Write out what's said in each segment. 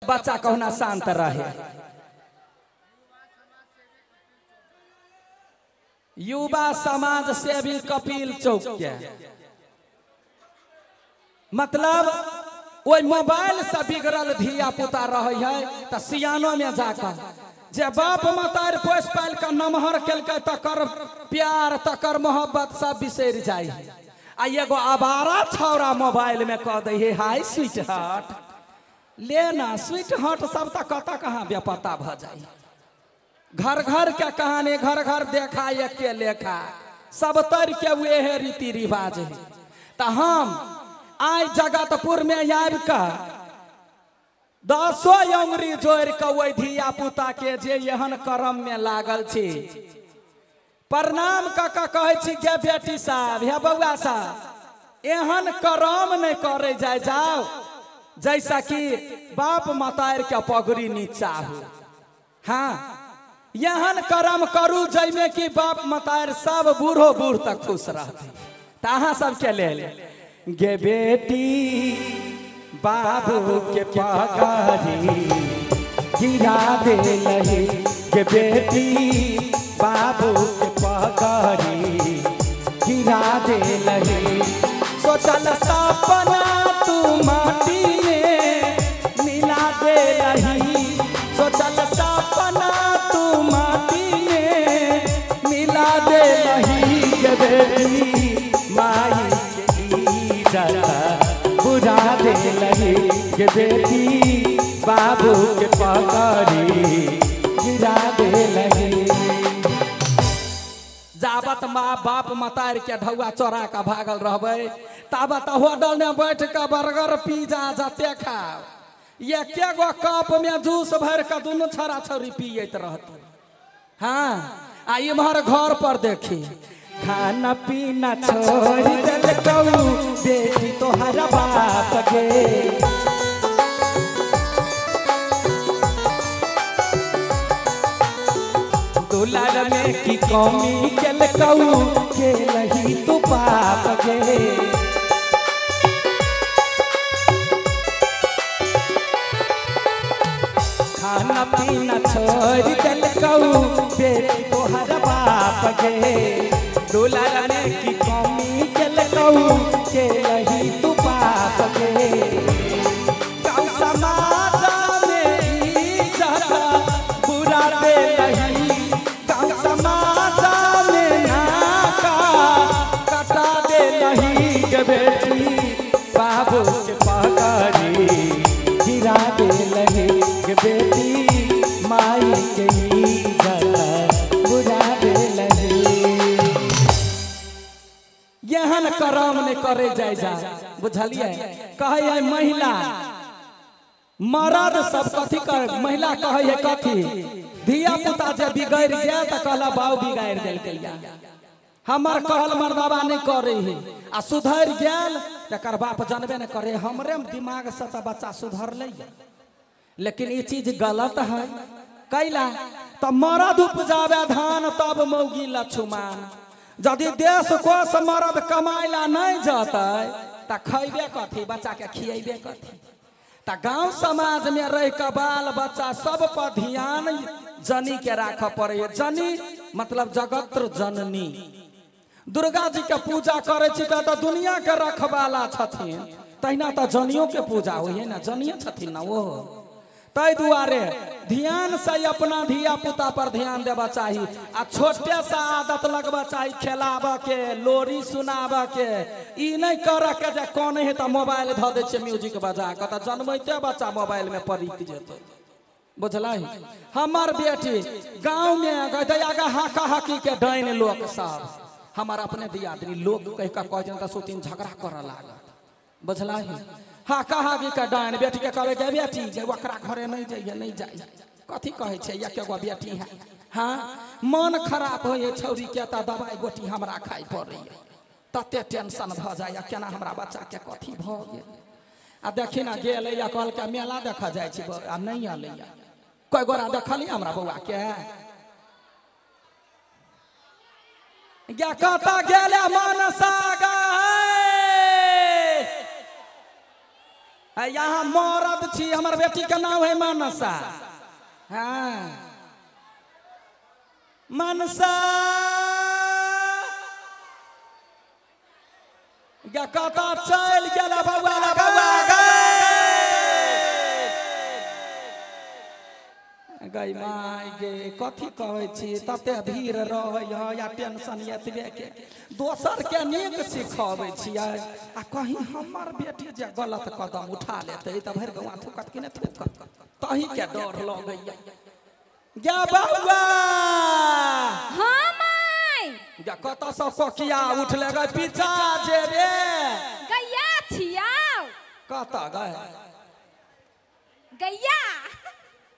बच्चा कहुना शांत रहे। युवा समाज सेवी कपिल चौक के मतलब ओहि मोबाइल से बिगड़ल धिया पुता रहे है त सियानो में जाकर जे बाप मतार पोस पाल के नमहर केलकै तकर प्यार तकर मोहब्बत सब बिसरि जाय है। आ एगो आवारा छौड़ा मोबाइल में कह दै है हाय स्वीट हार्ट, ले ना स्वीट हार्ट सब त कतऽ कहाँ बेपता भ जाय। घर घर के कहानी घर घर देखा एके लेखा सब तर के उहे रीति रिवाज है। त हम आइ जगतपुर में आबि कऽ 10 अंगुरी जोड़ि कऽ ओहि धिया पुता के जे एहन कर्म में लागल छी प्रणाम कऽ कऽ कहै छी गे बेटी साहब हे बौआ साहब एहन कर्म नहि करै जाय जाओ जैसा कि बाप मतार के पगड़ी नीचा हो। हाँ एहन कर्म करू जाहिमे कि बाप मतार सब बूढ़ो बूढ़ तक खुश रहते। तऽ अहाँ सबके लेल गे बेटी बाबू के पगड़ी गिरा देलही, गे बेटी बाबू के पगड़ी गिरा देलही, सोचल सपना तू माटी में मिला देलही, सोचल सपना तू माटी में मिला देलही, गे बेटी माई के इज्जत बुरा देलही, गे बेटी बाबू के पगड़ी गिरा देलही। जाबत माँ बाप मतार के ढौआ चोरा के भागल रहबै ताबत होटल में बैठ के बर्गर पिज्जा जते खाओ एके गो कप में जूस भर के दुनू छौड़ा छौड़ी पियत रहतै। हाँ आ इम्हर घर पर देखी खाना पीना छोड़ देलकौ बेटी तोहर बाप गे, दुलार में की कमी केलकौ केलही तू पाप गे, खाना पीना छोड़ देलकौ बेटी तोहर बाप गे, दुलार में की कमी केलकौ केलही तू पाप गे, गाँव समाज में इज्जत बुरा देलही, गाँव समाज में नाका कटा देलही, गे बेटी बाबू के पगड़ी गिरा देलही, गे बेटी माई के इज्जत बुरा देलही। एहन करम नहि करे जाय जा बुझलियै। कहै है महिला मरद सब कथी कर महिला कहै है कथी धिया पुता जे बिगड़ि गेल तऽ कहला बाऊ बिगाड़ि देलकै हमर कहल मर्दबा नहि करे है आ सुधरि गेल तकर बाप जानबे नहि करे हमरे दिमाग से तऽ बच्चा सुधरलै। लेकिन ई चीज गलत है कैला तऽ मरद उपजाबे धान तब मौगी लछुमान, यदि देश कोष मरद कमाइला नहीं जतै तऽ खैबे कथी बच्चा के खियेबे कथी। तऽ गाँव समाज में रह के बाल बच्चा सब पर ध्यान जनी के राखऽ पड़े। जनी मतलब जगत्र जननी, दुर्गा जी के पूजा करै छी तऽ दुनिया के रखवाला छथिन तहिना तऽ जनियो के पूजा होइ है ना, जनिये छथिन ना वो। ताहि दुआरे ध्यान से अपना धिया पुता पर ध्यान देवा चाही आ छोटे से आदत लगबा चाही खेलाबऽ के लोरी सुनाबऽ के। ई नहि करऽ के जे कनै है तऽ मोबाइल धऽ दै छियै म्यूजिक बजा कऽ तऽ जनमैते बच्चा मोबाइल में पड़िक जेतै बुझलै। हमर बेटी गाँव में आगा हाका हाकी के डाइन लोक सब हमर अपने दियादनी लोक कहि कऽ कहै छै तऽ सुतिन झगड़ा करऽ लागत बुझलै। हाका हाकी के डाइन बेटी के कहबै गे बेटी जे ओकरा घरे नहि जइहे नहि जाइ कथी कहै छै एके गो बेटी है। हाँ मन खराब होइए छौड़ी के तऽ दवाइ गोटी हमरा खाइ पड़ैए तते टेंशन भऽ जाइए केना हमरा बच्चाके कथी भऽ गेल। आ देखी ने गेलैए कहलकै मेला देखऽ जाइ छी आ नहि अलैए कय गोरा देखलियै हमरा बौआके गे कतऽ गेलै मनसा गै। यहाँ मरद छी, हमर बेटी के नाम है मनसा। हाँ मनसा कतऽ चलि गेल बौआ बौआ गई माय गे, कथी कहै छी, तते भीड़ रहै या टेंशन एतबे के, दोसर के नीक सिखबै छियै आ कहीं हमर बेटी जे गलत कदम उठा लेतै तऽ भरि गौआ थूकत कि नहि थूकत, तही के डर लगैया। गे बौआ हाँ my गे कतऽ सँ कोकिया उठले गे पीछा जे रे गैया छियाओ कतऽ गए गैया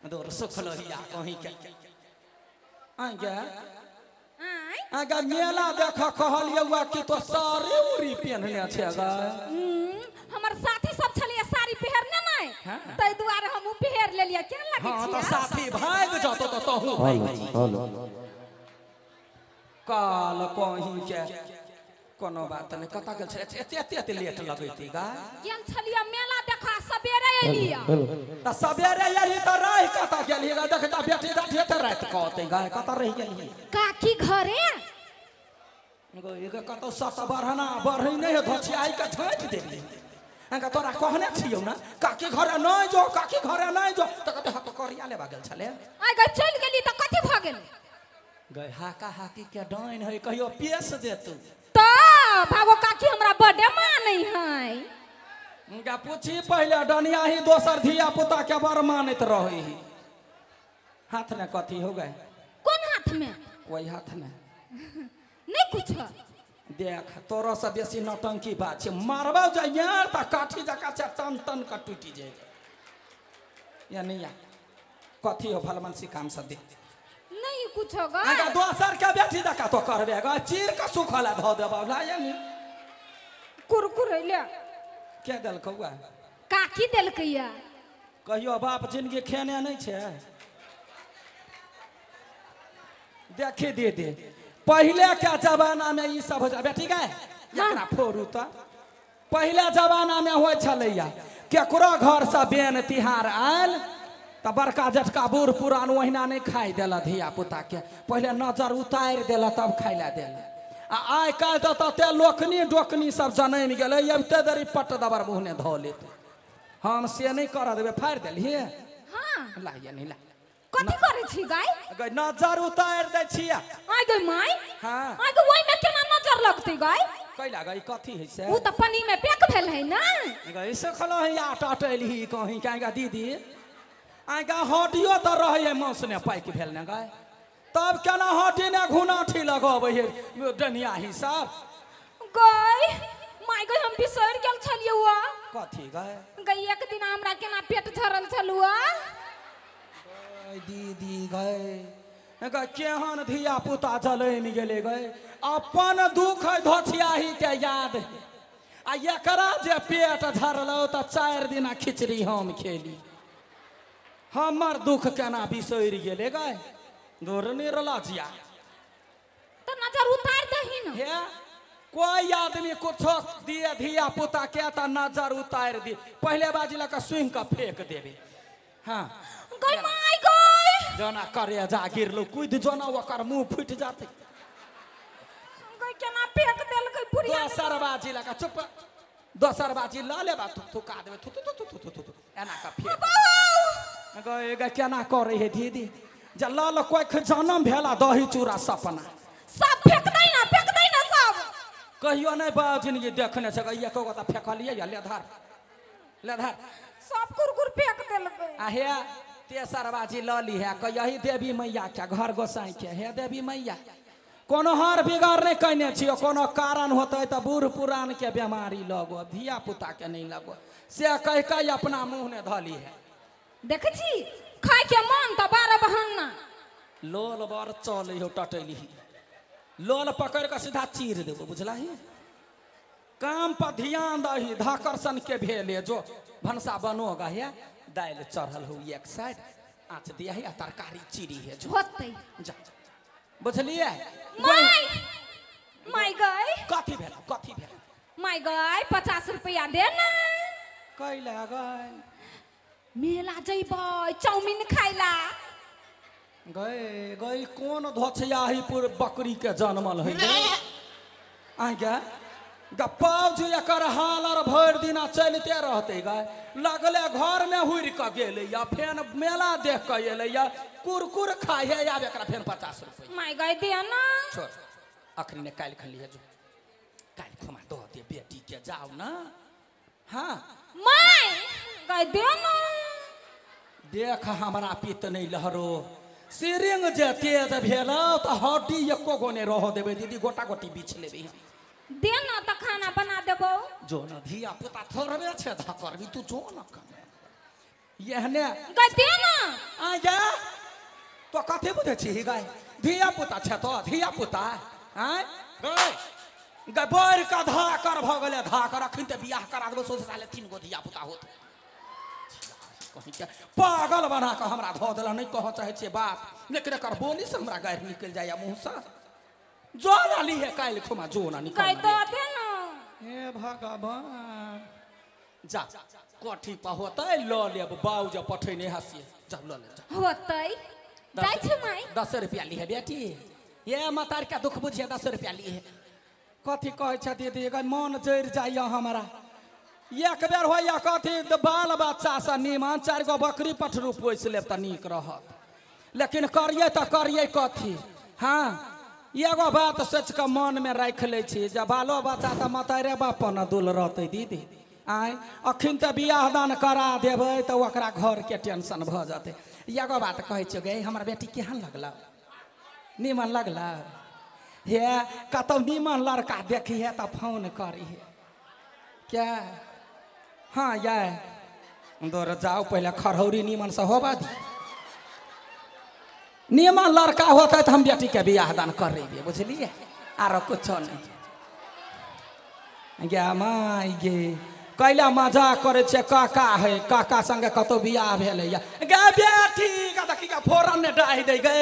दूर सुखलहिया कहीं के आगे आगे मेला देख कहलियौ कि तो साड़ी उड़ी पेन्हने छै गे। हमर साथी सब छलिए साड़ी पहिरने नै, तै दुआरे हमहूँ पहिर लेलियै। केहन लगै हाँ छै? तऽ साथी भागि जतौ तऽ तहूँ भागि। काल कहीं के कोनो बात नहि। कतऽ गेल छलै एते एते एते लेट लगैती गा? गेल छलियै मेला देखा, सबेरे एलियै। तऽ सबेरे एलही तऽ रहि कतऽ गेलही गा? देख तऽ बेटी जाठी तऽ राति कऽ अतै गा, कतऽ रहि गेलही? काकी घरे गो कतौ सत बढ़ना बढ़ै नहि है, धोछियाइ के छाँटि देली। अहाँके तोरा कहने छियौ ने काकी घरे नहि जो, काकी घरे नहि जो, तऽ कहतै हँ तऽ करिया लेबा गेल छलै। आइ गे चलि गेली तऽ कथी भऽ गेल? गै हाका हाकी के डाइन है, कहियो पेश देतौ। तऽ भागो काकी हमरा बड्डे मानै है। गे पूछी पहिले डनिया ही दोसर धिया पुता के बड़ मानैत रहै ही। हाथ ने कथी हो गए? कोन हाथ में? कोई हाथ में नहीं कुछ। देख तोरो से बेसी नौटंकी बात छै, मारबौ जे यार तऽ काठी जकाँ छै तन तन के टूटि जाय। या नहीं या कथी हो भलमनसी काम से दे नहीं कुछ होगा। अगर दोसर के बेटी जकाँ तो करबे गा, चीर के सुखला धऽ देबौ ला। या नहीं कुरकुर ले के देलकौ? काकी देलकैया। कहियो बाप जिनगी खेने नहि छै? देखी दीदी पहिले के जमाना में ई सब हो जाए बेटी गए एकरा फोड़ू। तऽ पहिले जमाना में होइ छलैया केकरो घर से बेन तिहार आयल तऽ बड़का जटका बूढ़ पुरान ओहिना नहि खाइ देलक धिया पुता के, पहिले नजर उतारि देलक तब खाइ लए देलक। आ आइ काल्हि तऽ तते लोकनी डोकनी सब जनमि गेलै, अबिते देरी पट दबर मुँह ने धऽ लेत। हम से नहि करऽ देबै, फाड़ि देलियै। हाँ ला या नहीं ला कथी करै छी गाय? नजर उतारि दै छियै। आइ गै my हाँ आइ गै ओहि में केना नजर लगतै गाय? कैला गई कथी है से? उ तऽ पानी में पैक भेल है ना। गई से खलो है आटा टैलही कहीं क्या गा दीदी? आइ गा हड्डियो तऽ रहै है मांस ने पैक भेल ने गाय, तब केना हड्डी ने घुनाठी लगबै है डनिया ही सब। गई my गई हम बिसरि गेल छलियै। कथी गई? गई एक दिन हमरा केना पेट झरल छलुआ। दीदी गए केहन धिया पुता जलमि गेलै गए, अपन दुख धोछियाही के याद आ एकरा जे पेट झरलौ तऽ 4 दिना खिचड़ी हम खेली, हमर दुख केना बिसरि गेलै गए। दूर निर्लजिया तऽ नजर उतारि दही न। हे कोई आदमी कुछो दिए धिया पुता के तऽ नजर उतारि दी, पहिले बाजी लऽ कऽ सुनि कऽ फेक देबै। हाँ गई my गई जना करे जा गिरलो कूद जना ओकर मुँह फूटि जाते। गई केना फेक देलकै बुढ़िया। दोसर बाजी लगा चुप, दोसर बाजी लऽ लेबा थुका देबै थु थु थु थु थु थु एना कऽ फेक गई। गई केना करै है दीदी जे लऽ लऽ कोइ जनम भेला दही चूड़ा सपना सब फेक दै ना, फेक दै ना सब। कहियो नहि बाप जिनगी देखने छै गई, एको गो तऽ फेकलियै या ले धर ले धर सब कुरकुर फेक देलकै। आ हे तेसर बाजी लऽ ली है कही देवी मैया के घर गोसाई के, हे देवी मैया कोनो हर बिगाड़ नहि कयने छियौ, कोनो कारण होतै तऽ बूढ़ पुरान के बेमारी लगो, धिया पुता के नहि लगो, से कहि कहि अपना मुँह ने धऽ ली है। देखै छी खाय के मन तऽ 12 बहाना। लोल बड़ चलै हो टटैली, लोल पकड़ि कऽ सीधा चीर देबो बुझलही। काम पर ध्यान दही, धाकर्षण के भेले जो भनसा बनोगा है, दालि चढ़ल हो एक साइड आँच दिया है आ तरकारी चीरी है जो होतै जा बुझलियै। My my गई कथी भेल? कथी भेल? My गई 50 रुपया दे ना। कैला गए मेला जइबै चाउमीन खाइला गए गई कोन धोछियाहीपुर बकरी के जनमल है गए आइ गे गप्पाव जी एकर हाल और भरि दिना चलिते रहते गए लगले घर में हुर के गेलै या फेन मेला देख के एलै या कुरकुर खाइ है आब एकरा फेन 50 रुपया my गए दे ना छोड़ अखनी ने काल्हि खन लिहे जो काल्हि खुमा दो दे बेटी के जाओ ना। हाँ my गए दे ना देख हमरा पित नहीं लहरो सिरिंग जे तेज भेल तो हड्डी एको गो नहीं रह देबै दीदी गोटा गोटी बीछ लेबै दे ना त खाना बना देबो जो न धिया पुता थोड़बे छे धकरबी तू जो न एहने गए दे ना आ जा तो कथी बुझै छी गाय धिया पुता छे तो धिया पुता आय गए गए बढ़ के धाकर भ गेलै धाकर अखन ते बियाह करा देबो सोच साले 3 गो धिया पुता होत कहीं के पागल बना के हमरा धो देला नहीं कह चाहे छियै बात लेकिन एकर बोली से हमरा गारि निकल जाइया मुँह से जो ना ली है काल्हि खुमा जो ना निकल गए दो दे ना हे भगवान जा कोठी पर होतै ल लेब बाऊ जे पठैने हसिए जा ल ले जा होतै जाइ छै माई 10 रुपया ली है बेटी ये मातार के दुख बुझिए 10 रुपया ली है कथी कहै छै दीदी मन जरि जाइया हमरा एक बेर होइया कथी बाल बच्चा से नीमन 4 गो बकरी पठरू पोसि लेब तऽ नीक रहत लेकिन करियै तऽ करियै कथी। हाँ एगो बात सोचि कऽ मनमे राखि लै छी जे बालो बच्चा तऽ मतारे बाप पर ने दुल रहतै दीदी आँय अखन तऽ बियाह दान करा देबै तऽ ओकरा घरके टेंशन भऽ जेतै। एगो बात कहै छियै गे हमर बेटी केहन लगल नीमन लगल हे कतौ नीमन लड़का देखिहे तऽ फोन करिहे क्या। हाँ ये दौड़ जाओ पहले खरहौरी नीमन से होबा दी नीमन लड़का होता तो हम बेटी के बियाह दान करेबे बुझलिए आरो कुछो नहीं गे माय गे कैला मजा करे छे काका है काका संगे कतौ बियाह भेलै गे बेटी का देखी का फोरन ने डाहि दे गे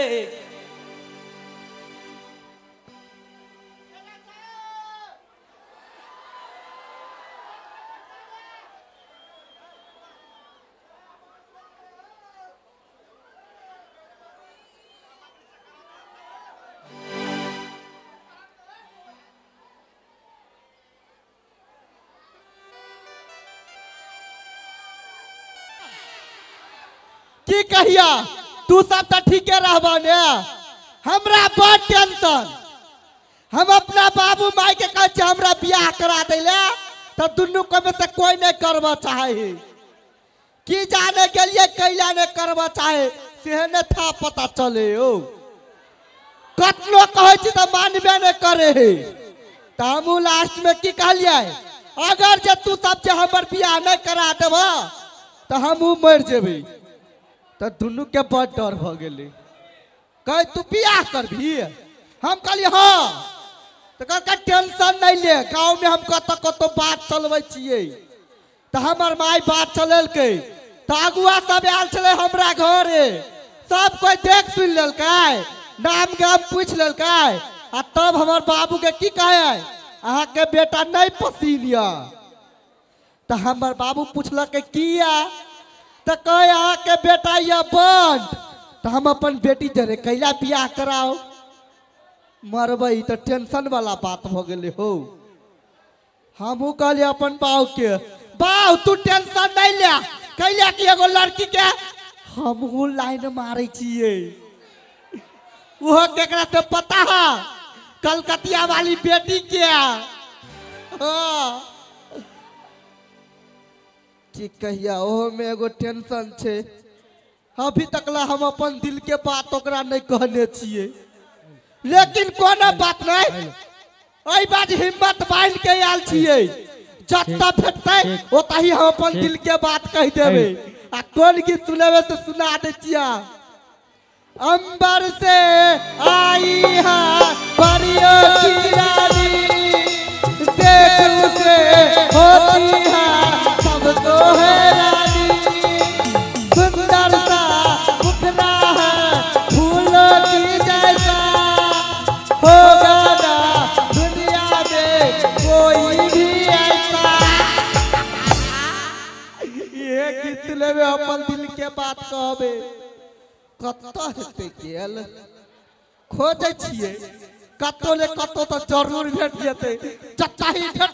की कहिया तू सब तो ठीके रहबा ने हमरा बड़ टेंशन हम अपना बाबू माई के कहै छियै हमरा बियाह करा दै तो दुनू को में से कोई नहीं करबा चाहे की जाने के लिए कैला नहीं करबा चाहे से ने था पता चले ओ कतनो कहै छी तो मानबे नहीं करे है तो हमहूँ लास्ट में की कहलियै अगर जे तू सब जे हमर बियाह नहीं करा देबा तो हमहूँ मरि जेबै तो दुनू के बड़ डर भ गेलै कहे तू बियाह करबी हम कहलियै हाँ तो कहलकै टेंशन नहीं ले गाँव में हम कतौ कतौ बात चलबै छियै तो हमर माय बात चलेलकै तो अगुआ सब आयल छलै हमरा घरे सब कोई देख सुनि लेलकै नाम गाम पूछि लेलकै आ तब हमर बाबू के की कहै अहाँके बेटा नहीं पसीन यऽ तो हमर बाबू पुछलकै किया तो कहे अहाँके बेटा यऽ बंड तो हम अपन बेटी जरे कैला बियाह कराओ मरबै तो टेंशन वाला बात भ गेलै हो। हमहूँ कहलियै अपन बाऊ के बाऊ तू टेंशन नहीं ले कैला कि एगो लड़की के हमहूँ लाइन मारै छियै ओहो केकरा से पता है कलकतिया वाली बेटी के। हाँ की कहिया ओहो में एगो टेंशन छै अभी तक ला हम अपन दिल के बात ओकरा नहीं कहने छियै लेकिन कोनो बात नहीं एहि बात हिम्मत बान्हि के आयल छियै जतऽ भेटतै ओतहि हम अपन दिल के बात कहि देबै आ कोन गीत सुनेबै से सुना दै छियै। अंबर से आई है परियों की रानी देख उसे होती है सबको है रानी सुंदर सा मुखड़ा है फूलों की जैसा होगा ना दुनिया में कोई भी ऐसा। बात कहबे। कतऽ हेतै गेल? खोजै छियै कतौ ने कतौ तऽ जरूर भेट जेतै। जतही भेट